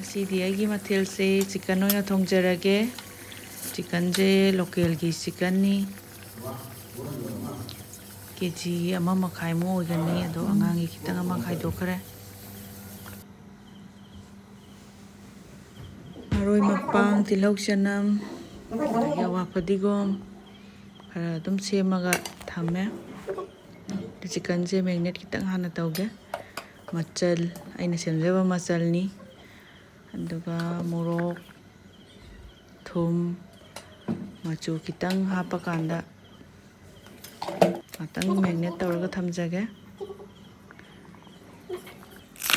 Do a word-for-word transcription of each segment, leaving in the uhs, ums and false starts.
ꯁꯤꯗꯤ ꯑꯩꯒꯤ ꯃꯊꯦꯜꯁꯦ ꯆꯤꯀꯟ ꯑꯣꯏꯅ ꯊꯣꯡꯖꯔꯒꯦ꯫ ꯆꯤꯀꯟꯁꯦ ꯂꯣꯀꯦꯜꯒꯤ ꯆꯤꯀꯟꯅꯤ꯫ ꯀꯦ ꯖꯤ ꯑꯃ ꯃꯈꯥꯏꯃꯨꯛ ꯑꯣꯏꯒꯅꯤ, ꯑꯗꯣ ꯑꯉꯥꯡꯒꯤ ꯈꯤꯇꯪ ꯑꯃ ꯈꯥꯏꯗꯣꯛꯈ꯭ꯔꯦ꯫ ꯃꯔꯣꯏ ꯃꯄꯥꯡ, ꯇꯤꯜꯍꯧ ꯆꯅꯝ, ꯑꯗꯒꯤ ꯑꯋꯥ ꯐꯗꯤꯒꯣꯝ ꯈꯔ ꯑꯗꯨꯝ ꯁꯦꯝꯃꯒ ꯊꯝꯃꯦ꯫ ꯆꯤꯀꯟꯁꯦ ꯃꯦꯔꯤꯅꯦꯠ ꯈꯤꯇꯪ ꯍꯥꯟꯅ ꯇꯧꯒꯦ꯫ ꯃꯆꯜ, ꯑꯩꯅ ꯁꯦꯝꯖꯕ ꯃꯆꯜꯅꯤ꯫ ꯑꯗꯨꯒ ꯃꯣꯔꯣꯛ, ꯊꯨꯝ, ꯃꯆꯨ ꯈꯤꯇꯪ ꯍꯥꯞꯄꯀꯥꯟꯗ ꯉꯥꯛꯇꯪ ꯃꯦꯔꯤꯅꯦꯠ ꯇꯧꯔꯒ ꯊꯝꯖꯒꯦ꯫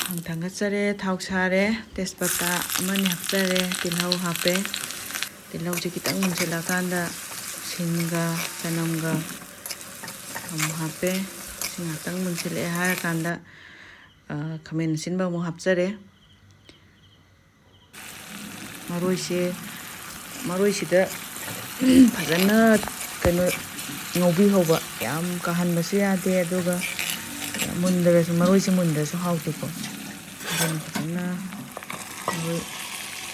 ꯈꯥꯡ ꯊꯥꯡꯒꯠꯆꯔꯦ, ꯊꯥꯎ ꯁꯥꯔꯦ, ꯇꯦꯖꯄꯇꯥ ꯑꯃꯅꯤ ꯍꯥꯞꯆꯔꯦ, ꯇꯤꯜꯍꯧ ꯍꯥꯞꯄꯦ꯫ ꯇꯤꯜꯍꯧꯁꯦ ꯈꯤꯇꯪ ꯃꯨꯟꯁꯤꯜꯂꯛꯑꯀꯥꯟꯗ ꯁꯤꯡꯒ ꯆꯅꯝꯒ ꯑꯃꯨꯛ ꯍꯥꯞꯄꯦ꯫ ꯁꯤ ꯉꯥꯛꯇꯪ ꯃꯨꯟꯁꯤꯜꯂꯛꯑꯦ ꯍꯥꯏꯔꯀꯥꯟꯗ, ꯑ, ꯈꯥꯃꯦꯟ ꯑꯁꯤꯟꯕ ꯑꯃꯨꯛ ꯍꯥꯞꯆꯔꯦ꯫ ꯃꯔꯣꯏꯁꯦ, ꯃꯔꯣꯏꯁꯤꯗ ꯐꯖꯅ ꯀꯩꯅꯣ ꯉꯧꯕꯤꯍꯧꯕ, ꯌꯥꯝ ꯀꯥꯍꯟꯕꯁꯨ ꯌꯥꯗꯦ, ꯑꯗꯨꯒ ꯃꯨꯟꯗ꯭ꯔꯁꯨ, ꯃꯔꯣꯏꯁꯦ ꯃꯨꯟꯗ꯭ꯔꯁꯨ ꯍꯥꯎꯇꯦꯀꯣ꯫ ꯑꯗꯨꯅ ꯐꯖꯅ ꯃꯔꯣꯏ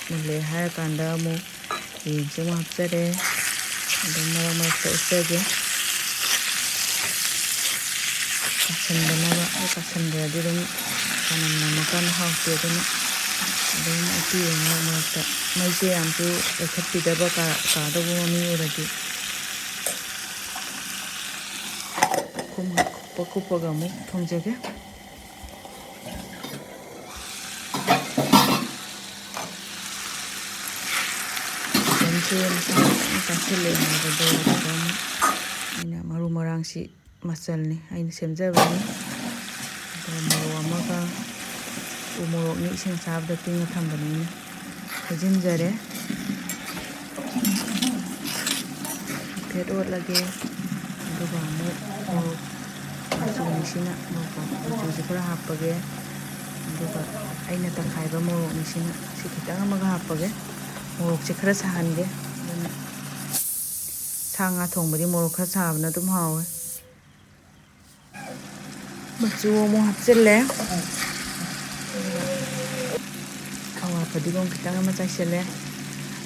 ꯃꯨꯜꯂꯦ ꯍꯥꯏꯔꯀꯥꯟꯗ ꯑꯃꯨꯛ ꯌꯦꯟꯁꯦ ꯑꯃꯨꯛ ꯍꯥꯞꯆꯔꯦ꯫ ꯑꯗꯨꯝ ꯃꯔꯛ ꯃꯔꯛꯇ ꯎꯠꯆꯒꯦ꯫ ꯀꯥꯁꯟꯗꯅꯕ, ꯑꯩ ꯀꯥꯁꯟꯗ꯭ꯔꯗꯤ ꯑꯗꯨꯝ ꯃꯅꯝ ꯅꯝꯃꯀꯥꯟꯗ ꯍꯥꯎꯇꯦ꯫ ꯑꯗꯨꯅ ꯑꯗꯨꯝ ꯎꯠꯄꯤꯔꯦ ꯃꯔꯛ ꯃꯔꯛꯇ꯫ ꯃꯩꯁꯦ ꯌꯥꯝꯁꯨ ꯂꯩꯈꯠꯄꯤꯗꯕ, ꯀꯥ-, ꯀꯥꯗꯧꯕ ꯃꯤ ꯑꯣꯏꯔꯗꯤ꯫ ꯈꯨꯝ-, ꯀꯨꯞꯄ ꯀꯨꯞꯄꯒ ꯑꯃꯨꯛ ꯊꯣꯡꯖꯒꯦ꯫ ꯆꯤꯀꯟꯁꯦ ꯃꯁꯥ ꯈꯤꯇꯪ ꯆꯥꯁꯤꯜꯂꯛꯑꯦ ꯍꯥꯏꯕꯗꯣ, ꯑꯗꯨꯗ ꯑꯃꯨꯛ ꯑꯩꯅ ꯃꯔꯨ ꯃꯔꯥꯡꯁꯤ ꯃꯆꯜꯅꯤ, ꯑꯩꯅ ꯁꯦꯝꯖꯕꯅꯤ꯫ ꯑꯗꯨꯒ ꯃꯣꯔꯣꯛ ꯑꯃꯒ, ꯎ ꯃꯣꯔꯣꯛꯅꯤ, ꯏꯁꯤꯡ ꯑꯁꯥꯕꯗ ꯇꯤꯡꯉ ꯊꯝꯕꯅꯤꯅ꯫ ꯍꯩꯖꯤꯟꯖꯔꯦ꯫ ꯍꯥꯏꯐꯦꯠ ꯑꯣꯠꯂꯒꯦ꯫ ꯑꯗꯨꯒ ꯑꯃꯨꯛ ꯃꯣꯔꯣꯛ ꯃꯆꯨꯅꯤꯁꯤꯅ, ꯃꯣꯔꯣꯛ ꯃꯆꯨꯁꯦ ꯈꯔ ꯍꯥꯞꯄꯒꯦ꯫ ꯑꯗꯨꯒ ꯑꯩꯅ ꯇꯛꯈꯥꯏꯕ ꯃꯣꯔꯣꯛꯅꯤꯁꯤꯅ ꯁꯤ ꯈꯤꯇꯪ ꯑꯃꯒ ꯍꯥꯞꯄꯒꯦ꯫ ꯃꯣꯔꯣꯛꯁꯦ ꯈꯔ ꯁꯥꯍꯟꯒꯦ꯫ ꯑꯗꯨꯅ ꯁꯥ ꯉꯥ ꯊꯣꯡꯕꯗꯤ ꯃꯣꯔꯣꯛ ꯈꯔ ꯁꯥꯕꯅ ꯑꯗꯨꯝ ꯍꯥꯎꯋꯦ꯫ ꯃꯆꯨ ꯑꯃꯨꯛ ꯍꯥꯞꯆꯤꯜꯂꯦ꯫ ꯑꯗꯨꯒ ꯑꯋꯥ ꯐꯗꯤꯒꯣꯝ ꯈꯤꯇꯪ ꯑꯃ ꯆꯥꯏꯁꯤꯜꯂꯦ꯫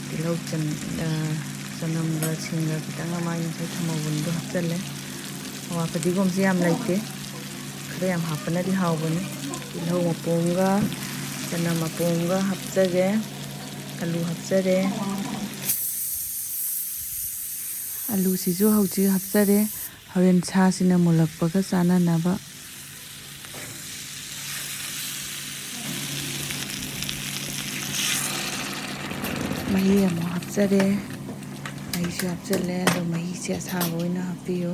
ꯇꯤꯜꯍꯧ, ꯆꯟ-, ꯑ, ꯆꯅꯝꯒ ꯁꯤꯡꯒ ꯈꯤꯇꯪ ꯑꯃ ꯑꯩ ꯉꯁꯥꯏ ꯊꯝꯍꯧꯕꯅꯤꯗꯣ ꯍꯥꯞꯆꯜꯂꯦ꯫ ꯍꯋꯥ ꯐꯗꯤꯒꯣꯝꯁꯦ ꯌꯥꯝ ꯂꯩꯇꯦ, ꯈꯔ ꯌꯥꯝ ꯍꯥꯞꯄꯅꯗꯤ ꯍꯥꯎꯕꯅꯤ꯫ ꯇꯤꯜꯍꯧ ꯃꯄꯣꯝꯒ ꯆꯅꯝ ꯃꯄꯣꯝꯒ ꯍꯥꯞꯆꯒꯦ꯫ ꯑꯂꯨ ꯍꯥꯞꯆꯔꯦ꯫ ꯑꯂꯨꯁꯤꯁꯨ ꯍꯧꯖꯤꯛ ꯍꯥꯞꯆꯔꯦ꯫ ꯍꯣꯔꯦꯟ ꯁꯥꯁꯤꯅ ꯃꯨꯜꯂꯛꯄꯒ ꯆꯥꯅꯅꯕ꯫ ꯃꯍꯤ ꯑꯃꯨꯛ ꯍꯥꯞꯆꯔꯦ꯫ ꯃꯍꯤꯁꯨ ꯍꯥꯞꯆꯜꯂꯦ, ꯑꯗꯣ ꯃꯍꯤꯁꯦ ꯑꯁꯥꯕ ꯑꯣꯏꯅ ꯍꯥꯞꯄꯤꯌꯨ꯫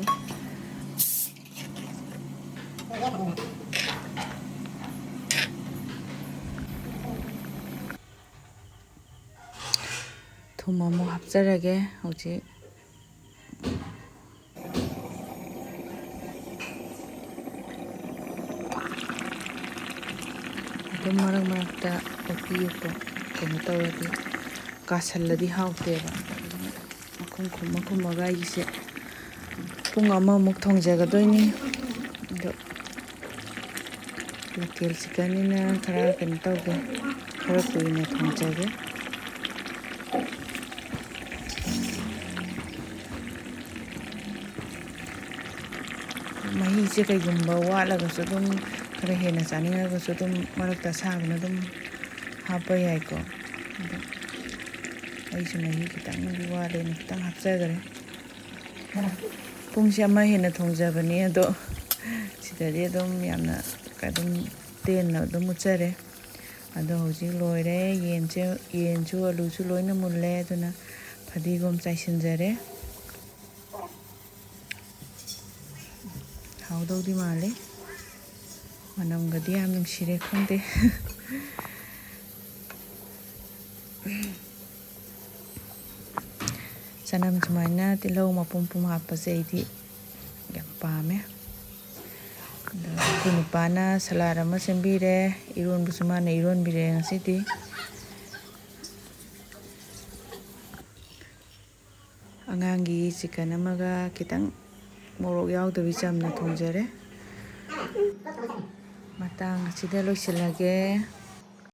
ꯊꯨꯝ ꯑꯃꯨꯛ ꯍꯥꯞꯆꯔꯒꯦ ꯍꯧꯖꯤꯛ꯫ ꯑꯗꯨꯝ ꯃꯔꯛ ꯃꯔꯛꯇ ꯑꯣꯠꯄꯤ ꯑꯣꯠꯄ ꯀꯩꯅꯣ ꯇꯧꯔꯗꯤ ꯀꯥꯁꯜꯂꯗꯤ ꯍꯥꯎꯇꯦꯕ꯫ ꯃꯈꯨꯝ ꯈꯨꯝꯃ ꯈꯨꯝꯃꯒ ꯑꯩꯒꯤꯁꯦ ꯄꯨꯡ ꯑꯃꯃꯨꯛ ꯊꯣꯡꯖꯒꯗꯣꯏꯅꯤ꯫ ꯑꯗꯣ ꯂꯣꯀꯦꯜ ꯆꯤꯛꯀꯟꯅꯤꯅ ꯈꯔ ꯀꯩꯅꯣ ꯇꯧꯒꯦ, ꯈꯔ ꯀꯨꯏꯅ ꯊꯣꯡꯖꯒꯦ꯫ ꯃꯍꯤꯁꯦ ꯀꯩꯒꯨꯝꯕ ꯋꯥꯠꯂꯒꯁꯨ ꯑꯗꯨꯝ, ꯈꯔ ꯍꯦꯟꯅ ꯆꯥꯅꯤꯡꯉꯒꯁꯨ ꯑꯗꯨꯝ ꯃꯔꯛꯇ ꯑꯁꯥꯕꯅ ꯑꯗꯨꯝ ꯍꯥꯞꯄ ꯌꯥꯏꯀꯣ꯫ ꯑꯗꯣ ꯑꯩꯁꯨ ꯃꯍꯤ ꯈꯤꯇꯪꯗꯤ ꯋꯥꯠꯂꯦꯅ ꯈꯤꯇꯪ ꯍꯥꯞꯆꯈꯔꯦ꯫ ꯄꯨꯡꯁꯦ ꯑꯃ ꯍꯦꯟꯅ ꯊꯣꯡꯖꯕꯅꯤ, ꯑꯗꯣ ꯁꯤꯗꯗꯤ ꯑꯗꯨꯝ ꯌꯥꯝꯅ ꯑꯗꯨꯝ ꯇꯦꯟꯅ ꯑꯗꯨꯝ ꯎꯠꯆꯔꯦ꯫ ꯑꯗꯣ ꯍꯧꯖꯤꯛ ꯂꯣꯏꯔꯦ꯫ ꯌꯦꯟꯁꯦ, ꯌꯦꯟꯁꯨ ꯑꯂꯨꯁꯨ ꯂꯣꯏꯅ ꯃꯨꯜꯂꯦ, ꯑꯗꯨꯅ ꯐꯗꯤꯒꯣꯝ ꯆꯥꯏꯁꯤꯟꯖꯔꯦ꯫ ꯍꯥꯎꯗꯧꯗꯤ ꯃꯥꯜꯂꯦ꯫ ꯃꯅꯝꯒꯗꯤ ꯌꯥꯝ ꯅꯨꯡꯁꯤꯔꯦ, ꯈꯪꯗꯦ꯫ ꯆꯅꯝ ꯁꯨꯃꯥꯏꯅ ꯇꯤꯜꯍꯧ ꯃꯄꯨꯝ ꯄꯨꯝ ꯍꯥꯞꯄꯁꯦ ꯑꯩꯗꯤ ꯌꯥꯝ ꯄꯥꯝꯃꯦ꯫ ꯑꯗꯣ ꯑꯩꯈꯣꯏ ꯅꯨꯄꯥꯅ ꯁꯂꯥꯗ ꯑꯃ ꯁꯦꯝꯕꯤꯔꯦ, ꯏꯔꯣꯟꯕꯁꯨ ꯃꯥꯅ ꯏꯔꯣꯟꯕꯤꯔꯦ ꯉꯁꯤꯗꯤ꯫ ꯑꯉꯥꯡꯒꯤ ꯆꯤꯛꯀꯟ ꯑꯃꯒ ꯈꯤꯇꯪ ꯃꯣꯔꯣꯛ ꯌꯥꯎꯗꯕꯤ ꯆꯝꯅ ꯊꯣꯡꯖꯔꯦ꯫ ꯃꯇꯥꯡ ꯑꯁꯤꯗ ꯂꯣꯏꯁꯤꯜꯂꯒꯦ꯫